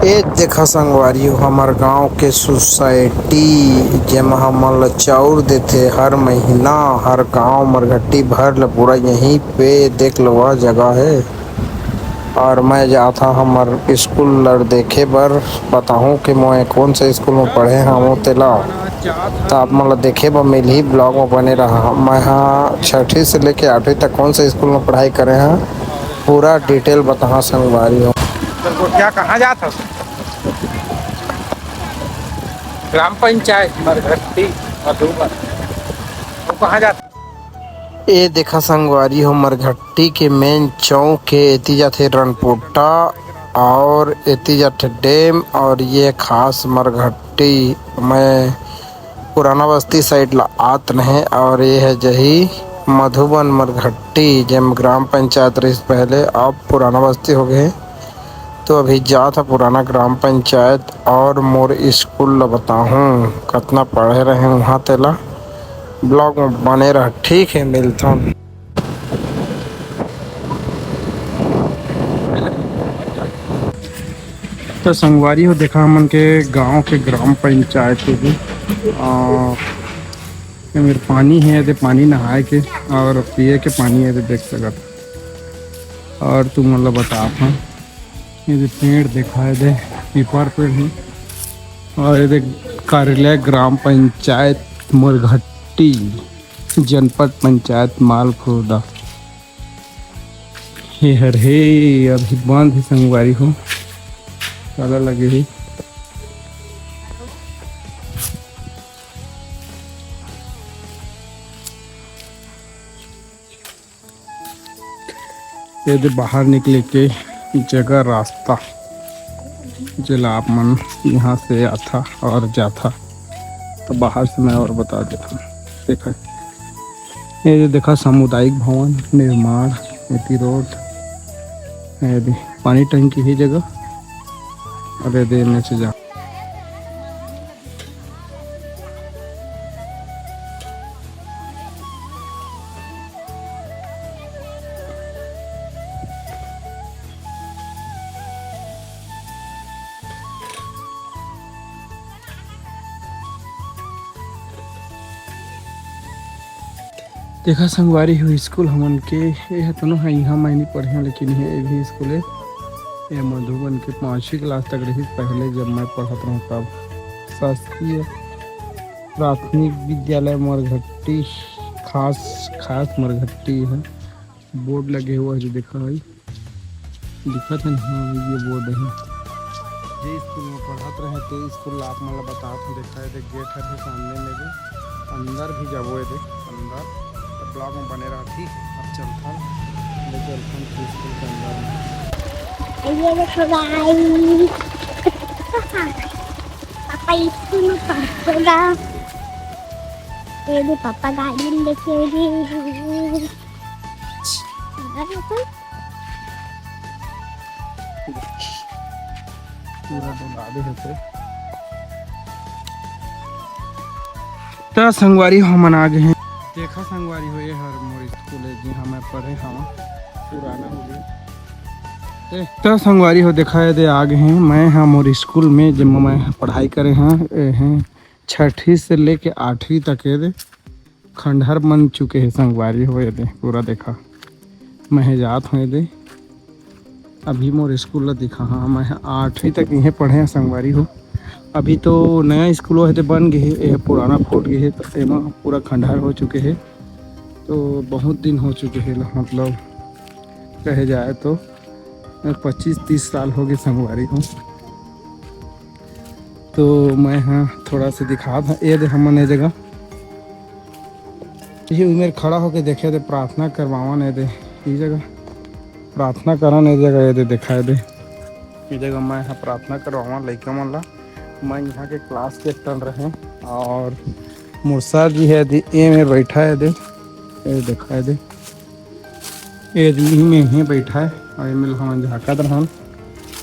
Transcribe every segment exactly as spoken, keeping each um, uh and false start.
ए देखा संगवारी हो, हमर गांव के सोसाइटी, जेमा हमन ल चाउर देथे हर महीना, हर गांव मरघट्टी भर ल पूरा यहीं पे देख लो, वह जगह है। और मैं जात हा हमर स्कूल ल देखे बर, बताहूँ कि मैं कौन सा स्कूल में पढ़े हवं तेला। तो आप मन ल देखे बर मिलही, ब्लॉग में बने रहा। मैं हा छठी से लेके आठवीं तक कौन सा स्कूल में पढ़ाई करे हा, पूरा डिटेल बताहा संगवारी हो। क्या, कहाँ जात हस? ग्राम पंचायत मरघट्टी मधुबन। वो कहाँ जाता? ए देखा संगवारी हो, मरघट्टी के मेन चौक के एती जाथे रनपोटा और एती जाथे डैम। और ये खास मरघट्टी, मैं पुराना बस्ती साइड ला आत नहीं। और ये है जही मधुबन मरघट्टी, जेम ग्राम पंचायत रहिस पहले, अब पुराना बस्ती हो गए। तो अभी जात ह पुराना ग्राम पंचायत और मोर स्कूल ल बताहूँ, कतना पढ़े रहे वहाँ तेला। ब्लॉग में बने रह, ठीक है, मिलथन। तो संगवारी हो, देखा हमन के गांव के ग्राम पंचायत के भी, आ, ये मेर पानी है, एदे पानी नहाए के और पिए के पानी है, एदे देख सकत। और तुम मतलब बता था, ये दे पेड़ दिखाए दे, पीपर पेड़ है। और ये दे कार्यालय ग्राम पंचायत मुरघट्टी, जनपद पंचायत मालखुर्दा। हे हर हे, अभी बंद है संगवारी हो, ताला लगे है। ये दे बाहर निकले के जगह, रास्ता, जेला आप मन यहाँ से आता और जाता, तो बाहर से मैं और बता देता हूँ। देखा, ये दे देखा, सामुदायिक भवन निर्माण, एती रोड, ये दे पानी टंकी ही जगह, और ये दे एमे से जा। देखा संगवारी हो, स्कूल हमन के, ये ह तो नो है, यहाँ मैं नहीं पढ़े हूँ, लेकिन ये भी स्कूल है। ये मधुबन के पाँचवीं क्लास तक रही पहले, जब मैं पढ़त रहूँ तब। शासकीय प्राथमिक विद्यालय मरघट्टी, खास, खास मरघट्टी है। बोर्ड लगे हुआ है जो देखा है, दिखत है ना? हाँ, ये बोर्ड है। जे स्कूल में पढ़त रहे, ते स्कूल ला आप मन ला बतात हूँ, देखा है, देख, गेट हर है सामने में भी, अंदर भी जाबो है, देख, अंदर। तो ब्लॉग में बने रहा, ठीक? अब चलथन, ले चलथन कि स्कूल के अंदर में। ये देखो गाइस, पापा स्कूल में पढ़ते ला। ये भी पापा गाड़ी में लेके गए। पूरा डोला दे होते। त संगवारी हो, हमन आ गए हैं। देखा संगवारी हो, ये हर मोर स्कूल है, जिहाँ मैं पढ़े हवा, पुराना हो गया। त संगवारी हो, देखा है दे, आ गए हैं। मैं हाँ मोर स्कूल में, जब मैं पढ़ाई करे हाँ, ए हैं, छठी से लेके आठवीं तक ये दे खंडहर बन चुके हैं संगवारी हो। ये दे पूरा देखा, मैं जात हूँ ये दे। अभी मोर स्कूल ला दिखा, हाँ, मैं आठवीं तक इहें पढ़े हैं संगवारी हो। अभी तो नया स्कूल हे, ते बन गए हे, ये पुराना फूट गए हे, तो एमा पूरा खंडहर हो चुके हे। तो बहुत दिन हो चुके हे, मतलब कहे जाए तो पच्चीस तीस साल हो गए संगवारी हो। तो मैं हाँ थोड़ा सा दिखा था, ये दे हमन ये जगह, ये उमेर खड़ा होके देखे दे, प्रार्थना करवावन ये दे, ये जगह प्रार्थना करन ये जगह, ये दे देखा ये दे, ये जगह मैं हाँ प्रार्थना करवावन लइका मन ला। मैं यहाँ के क्लास कैप्टन रहे और मोर सर जी है दे, ये में बैठा है दे, ये देखा है दे। ये आदमी में ही बैठा है और ये में हमन झाँकत रहन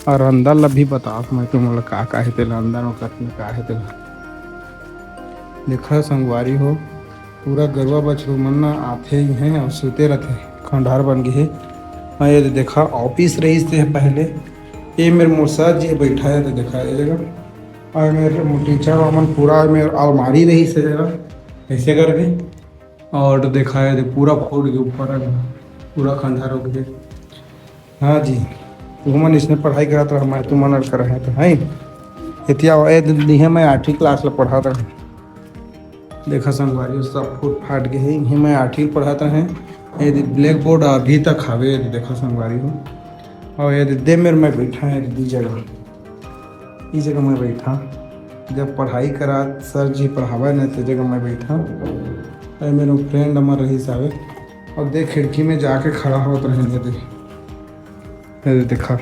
और अंदर ला भी बतात मैं तुम लोग का का है तेला, अंदर में कतना का है तेला। देखा संगवारी हो, पूरा गरुआ बछरू मन ना आथे ही हैं और सुते रहथे, खंडहर बन गए है। हाँ, ये देखा ऑफिस रहिस थे पहले, ये मेरे मोर सर जी बैठा है, तो देखा ये जगह। और मेरे टीचर मन पूरा मेरे अलमारी रहिस ए जगह, ऐसे करके। और देखा है, पूरा फूट के ऊपर है, पूरा खंडहर हो गया। हाँ जी, तुमन इसने पढ़ाई करत रहा, मैं तुमन अड़ कर रहे तो है। इतिया ए दिन दिहे मैं आठवीं क्लास ला पढ़ात रहा। देखा संगवारी हो, सब फूट फाट गए है। इहे मैं आठवीं पढ़ात रहे। ये दे ब्लैक बोर्ड अभी तक हवे, ये दे देखा संगवारी हो। और ये दे, दे मेरे मैं बैठा है दी जगह, ई जगह मैं बैठा। जब पढ़ाई करा सर जी पढ़ावे न, तो जगह मैं बैठा। अरे मेरे फ्रेंड हमार रही सावे। और देख खिड़की में जाके खड़ा होत रहे, ये दे, ये दे देखा,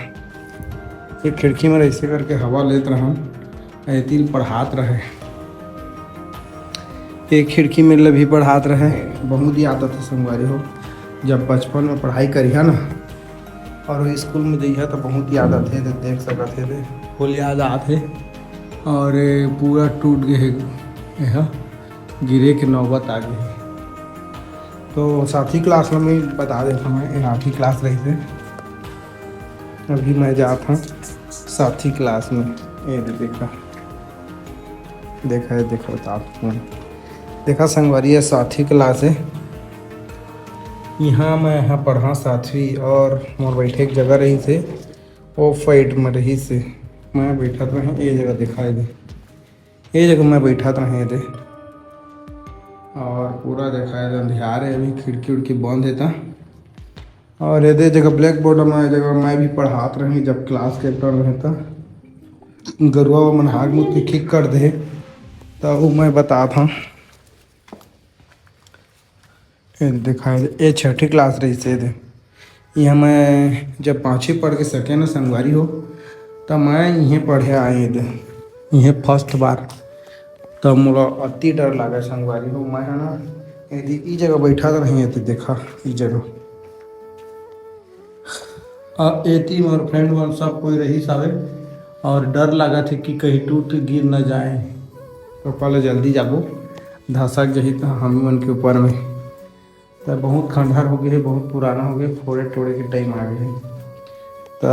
ये खिड़की में ऐसे करके हवा लेत रहा, ये तिल पढ़ात रहे। एक खिड़की में ल भी पढ़ात रहे। बहुत याद आथे संगवारी हो, जब बचपन में पढ़ाई करिहा ना और वो स्कूल में जइहा तो बहुत याद आथे, तो देख सकत हे, फुल याद आथे। और ये पूरा टूट गए है, यह गिरे के नौबत आ गई। तो साथी क्लास में मैं बता देता हूँ, ये आठवीं क्लास रही थे, अभी मैं जात हूँ साथी क्लास में। ये दे देखा, देखा है, देखा बता, देखा संगवारी, ये साथी क्लास है। यहाँ मैं यहाँ पढ़ा साथी, और मोर बैठे एक जगह रही थे, वो फाइट में रही से मैं बैठा तो है, ये जगह दिखाई दे, ये जगह मैं बैठा तो है दे। और पूरा दिखाई दे, अंधियार है, अभी खिड़की उड़की बंद है ता। और ये दे जगह ब्लैक बोर्ड में, ये जगह मैं भी पढ़ात रही, जब क्लास कैप्टन रहे ता, गरुआ मन हाग मुत के ठीक कर दे, तो वो मैं बतात हूँ। ये दिखाई दे, ये छठी क्लास रही से दे। यहाँ मैं जब पाँचवीं पढ़ के सके ना संगवारी हो, तो मैं इहें पढ़े आए दे, इहें फर्स्ट बार। तो मोला अति डर लागे संगवारी हो, मैं है ना, यदि ई जगह बैठा तो नहीं है, तो देखा ई जगह। आ, एती मोर फ्रेंड मन सब कोई रही सावे, और डर लागत हे कि कहीं टूट गिर न जाए। तो पहले जल्दी जाबो, धसक जही तो हम मन के ऊपर में। तो बहुत खंडहर हो गए, बहुत पुराना हो गए, फोड़े टोड़े के टाइम आ गए। तो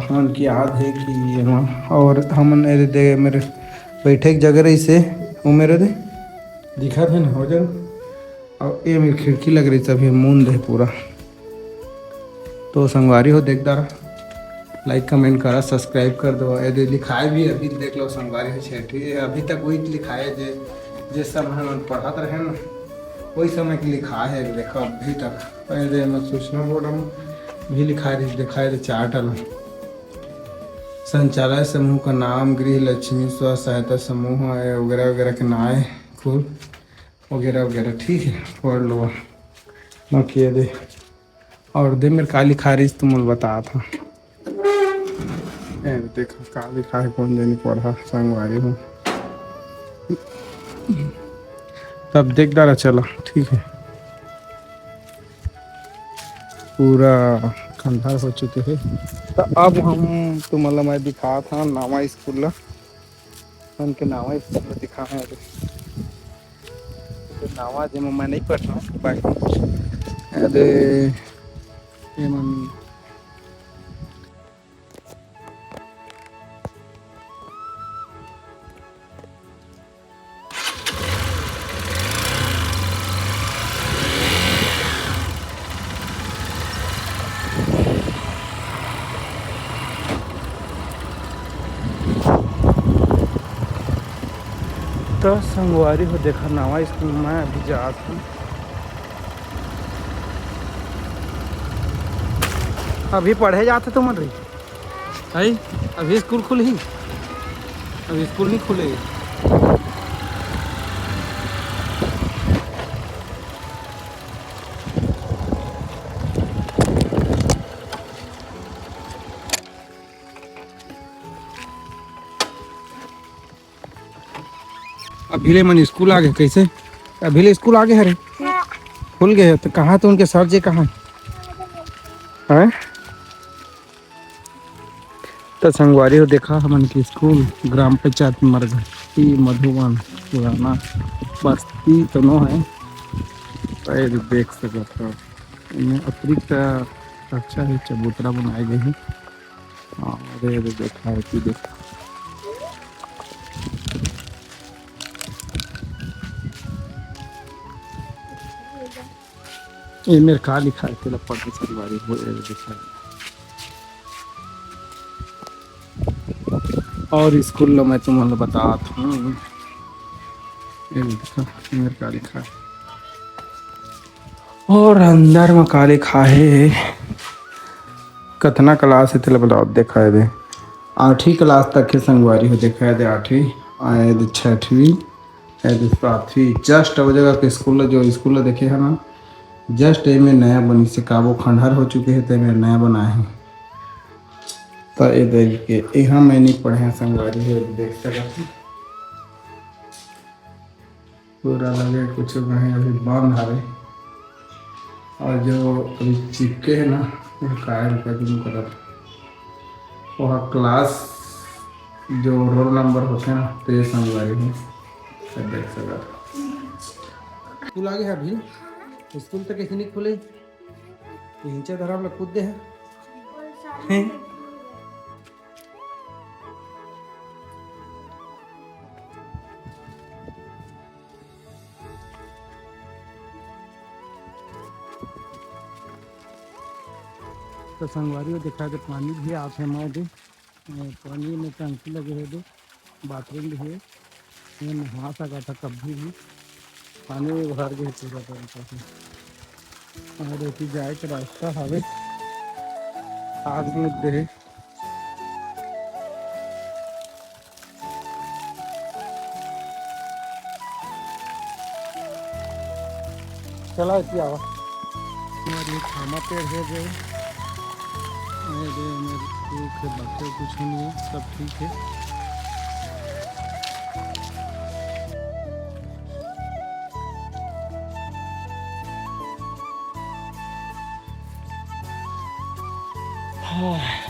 हमन की याद है कि ये वहाँ, और हमन, अरे दे, मेरे बैठे एक जगह रही से, वो मेरे दे दिखा थे ना हो जगह। और ये मेरी खिड़की लग रही, तभी मूंद है पूरा। तो संगवारी हो, देख डारा, लाइक कमेंट करा, सब्सक्राइब कर दो। ये दे लिखाए भी अभी देख लो संगवारी हो, छेठी अभी तक वही लिखाए जे, जिस समय हम पढ़त रहे ना, वही समय के लिखाए है। देखो अभी तक, पहले मैं सूचना बोर्ड में भी लिखा रही, दिखाए थे चार टन। संचालय समूह का नाम गृह लक्ष्मी स्व सहायता समूह है, वगैरह वगैरह के नाम है, कुल वगैरह वगैरह, ठीक है, पढ़ लो। बाकी ये दे, और दे मेरे का लिखा रही तुम बता था। ए, देखो का लिखा है, कौन जनी पढ़ा संगवारी हो। तब देख डारा, चला, ठीक है, पूरा खंडहर हो चुके हैं। तो अब हम तुम्हारा मैं दिखा था नवा स्कूल ला, उनके नवा स्कूल ला दिखा है अभी। तो नवा जेमा मैं नहीं पढ़ रहा हूँ, बाकी अरे ये मन तो संगवारी हो, देखा नवा स्कूल में अभी जात हूँ। अभी पढ़े जाते तुमन रही, है? अभी स्कूल खुलही? अभी स्कूल नहीं खुले। अभी ले मन स्कूल आ गए, कैसे? अभी ले स्कूल आ गए, हरे खुल गए। तो कहाँ तो उनके सर जी कहाँ हैं? तो संगवारी हो, देखा हमन के स्कूल, ग्राम पंचायत मरघटी, मधुबन, पुराना बस्ती तो नो है। तो ये देख सकत हो, एमे अतिरिक्त अच्छा है, चबूतरा बनाए गए हैं। हाँ, अरे, अरे, देखा है कि देख। ये मेरे का लिखा है, तेला पढ़ के संगवारी हो, ये देखा है। और स्कूल ला मैं तुमन ला बतात हूँ, ये देखा, ये मेरे का लिखा है। और अंदर में का लिखा है, कतना क्लास है, तेला बताओ, देखा है दे। आठवीं क्लास तक के संगवारी हो, देखा है दे, आठवीं, आए दे छठवीं, आए दे सातवीं। जस्ट वो जगह के स्कूल ला, जो स्कूल ला देखे है ना, जस्ट एमे नया बनी से काबो खंडहर हो चुके है, तो एमे नया बना है। तो ये देख के यहाँ मैं नहीं पढ़े हैं संगवारी हो, देख सकत हूँ। पूरा लगे कुछ नहीं, अभी बंद हवे। और जो अभी चिपके है ना, वो काहे रुका तुम करत। वह क्लास जो रोल नंबर होते हैं ना, तो ये संगवारी है, तो देख सकत। तू लागे है अभी स्कूल तक कैसे नहीं खुले? हिंचा धराम ला कूद दे है। हैं? तो संगवारी हो, देखा दे, पानी भी आथे मैं दे। ए, पानी में टंकी लगे हे दे, बाथरूम भी है। ये नहा सकत था कभी भी। पानी में भर गए पूरा तरीका से। और एती जाए के रास्ता हवे। आग में दे। चला, इसी आवा। हमारे खामा पेड़ हो गए। अरे, मेरे ठीक है, बाकी कुछ नहीं है, सब ठीक है। हाँ।